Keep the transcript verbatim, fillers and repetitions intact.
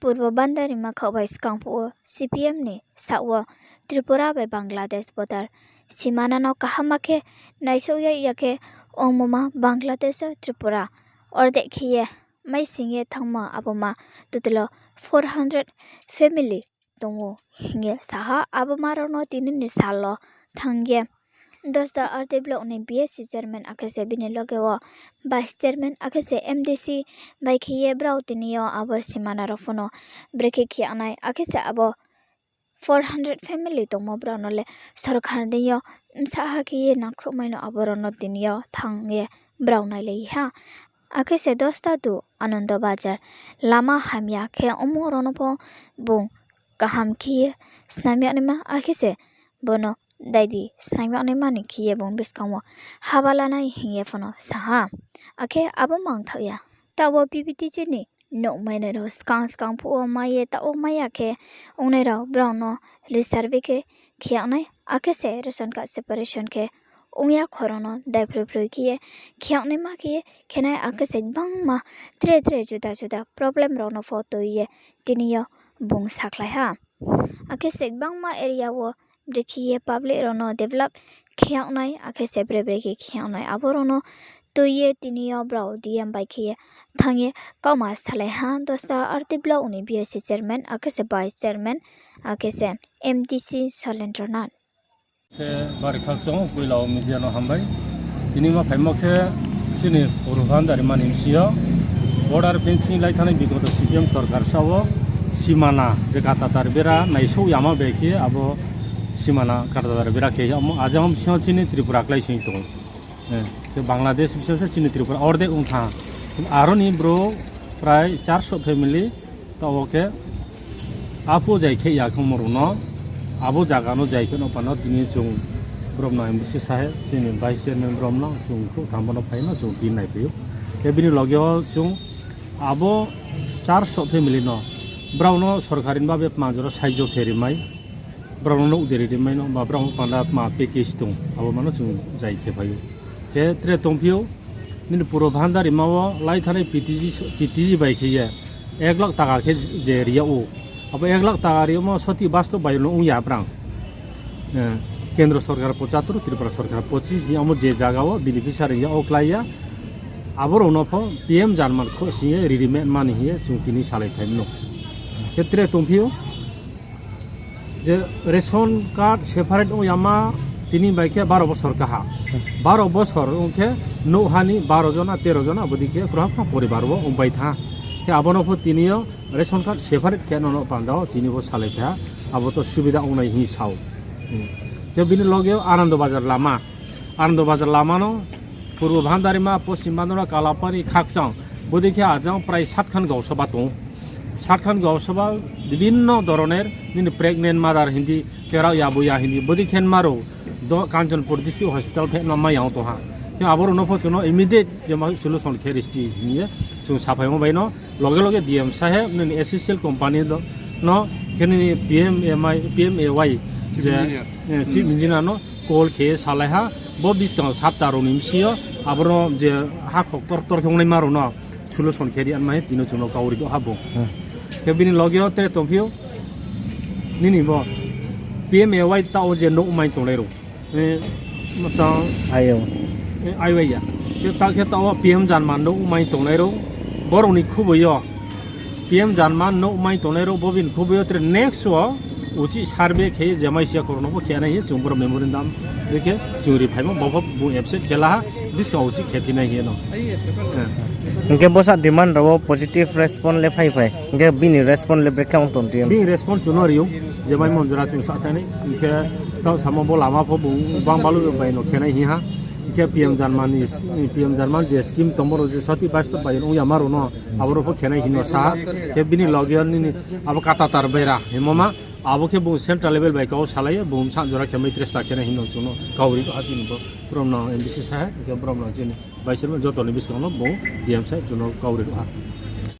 Purbo Bandarima khaoh bai skang phuh wo C P M ni saoh wo Tripura bai Bangladesh border simana no kaham khe naisouh ya ya khe ongmo ma Bangladesh wo Tripura ordek khe ye maising ye thanngmo abo ma total wo four hundred family tong ou hing ye sa ha. Abo ma rao no tini ni sal wo thanng ye Dosda R D block ni B S C chairman akhe se bini loge wo vice chairman akhe se M D C bai khe ye brao tini yo abo simana rao pho no brekhe khe yag nai akhe se abo four hundred family tongmo brao no le sorkar ni yo bsa ha khe ye nangkhruhmai no abo rao no tini yo thanng ye brao nailai ha. Akhe se Dosda to Anando Bazar lama hamya khe ongmo rao no pho bung kaham khe ye snam yag naima akhe se bo no daidi snam yag naima ni khe ye bung buskang wo haba la nai hing ye pho no sa ha. Akhe abo mang thaoh ya. Taoh wo P V T G ni nouhmainai rao skang skang phuh wo mai ye taoh wo mai ya khe ongnai rao brao no reserve khe khe yag nai akhe se ration card separation khe ong ya khoro no daiphroi phroi khe ye khe yag naima khe ye khe nai akhe se gbangma tre tre juda juda problem rao no pho tui ye tini yo bung sakhlai ha. Akhe se gbangma area wo brekhe ye public rao no develop khe yag nai akhe se bre bre khe khe yag nai abo rao no tui ye tini yo brao D M bai khe ye thanng ye kauma salai ha Dosda R D block ni B S C chairman akhe se vice chairman akhe se M D C Solendro Nath. Khe bari khakchang poila wo media no hambai. Tini ma phaimo khe chini Purbo Bandarima ni bsing yo border fencing lai thanai bigoto C P M sorkar sa wo simana je katatar bera naisouh yama bai khe abo simana katatar bera khe yamo ajang bsing yo chini Tripura klái sing tong ou. Khe Bangladesh bsing yo se chini Tripura ordek ong tha. Aro ni brouh prai charso family taoh wo khe aphuh zai khe ya khongmo rao no abo zaga no zai khe no pano tini chung brom no M D C sahe chini vice chairman brom no chung khrouh tham bo no phai no chung tin naiphai ou. Khe bini loge wo chung abo charso family no brao no sorkari ni babe pma jora saijo khe rimai, brao no nouh deri rimai no ba brao no panda pma package tong abo ma no chung zai khe phai ou. Khe tre tongphi ou, nini Purbo Bandarima wo lai thanai P T G, P T G bai khe ye ek lakh taka khe je ri yag ou. Abo ek lakh taka rimo soti bastob bai no ong ya brang. Kendro sorkar pochatur, Tripura sorkar pochis hing amo je zaga wo beneficiary ri yag ou klái ya. Abo rao no pho P M Janman khosing ye ri ri ma ni hing ye chung tini salai phai mano. Khe tre tongphi ou, je ration card separate ong yama tini bai khe baro bosor kaha. Baro bosor ong khe nouhha ni baro jona, tero jona, abo dei khe kroha kroha poribar wo ong bai tha. Khe abo no pho tini yo ration card separate khe no no panda wo tini bo salai tha. Abo to subida ong nai hing sa ou. Khe bini loge yo Anando Bazar lama. Anando Bazar lama no Purbo Bandarima, Poschim Bandarima, Kalapani, Khakchang, bodei khe ajang prai সাতখান গাঁও সভা tong ou. সাতখান গাঁও সভা বিভিন্ন ধরনের, nini pregnant mother hindi, kerao ya bo ya hindi, bodei khe nma rao, do Kanchanpur District Hospital pheh no mai ya ong tong ha. Khe abo rao no pho chung no immediate je ma solution khe risti hing ye chung saphaimo bai no, loge loge D M saheb, nini S C C L company no, khe nini P M A Y, P M A Y, je, Chief Engineer no call khe salai ha, bo buskang sapta rao ni bsing yo, abo no je ha khoktor ktor khe ongnaima rao no solution khe ri anma hing tini chung no kau ri ha bo. Khe bini loge yo tre tongphi ou, nini bo P M A Y taoh wo je nouh mai tongnai rao, tang, I Y ya. Khe ta khe taoh wo P M Janman nouh mai tongnai rao, brao ni khuboi yo P M Janman nouh mai tongnai rao bo bini khuboi yo tre next wo uchih survey khe je mai siya khoro no pho khe nai hing ye chung boro memorandum dei khe chung ri phaimo bo pho bung accept khe la ha, buskang uchih khe phi nai hing ye no. Hing khe bosa demand rao wo positive response le phai phai. Hing khe bini response le brekhe ong tong di. Bini response chung no ri ou, je mai monjora chung sa thai nai. Hing khe taoh samo bo lama pho bung bang balu bai no khe nai hing ha. Hing khe P M Janman ni, P M Janman je scheme tongmo rao je soti bastob bai ong yama rao no, abo rao pho khe nai hing no sa ha. Khe bini loge yo nini abo katatar bera hingmo ma, abo khe bung central level bai kau salai ye, bung bsa jora khe mai tresta khe nai hing no chung no kau ri ha chini bo. Brom no M D C sahe, hing khe brom no chini vice chairman joto ni buskang no bung D M sahe chung no kau ri ha.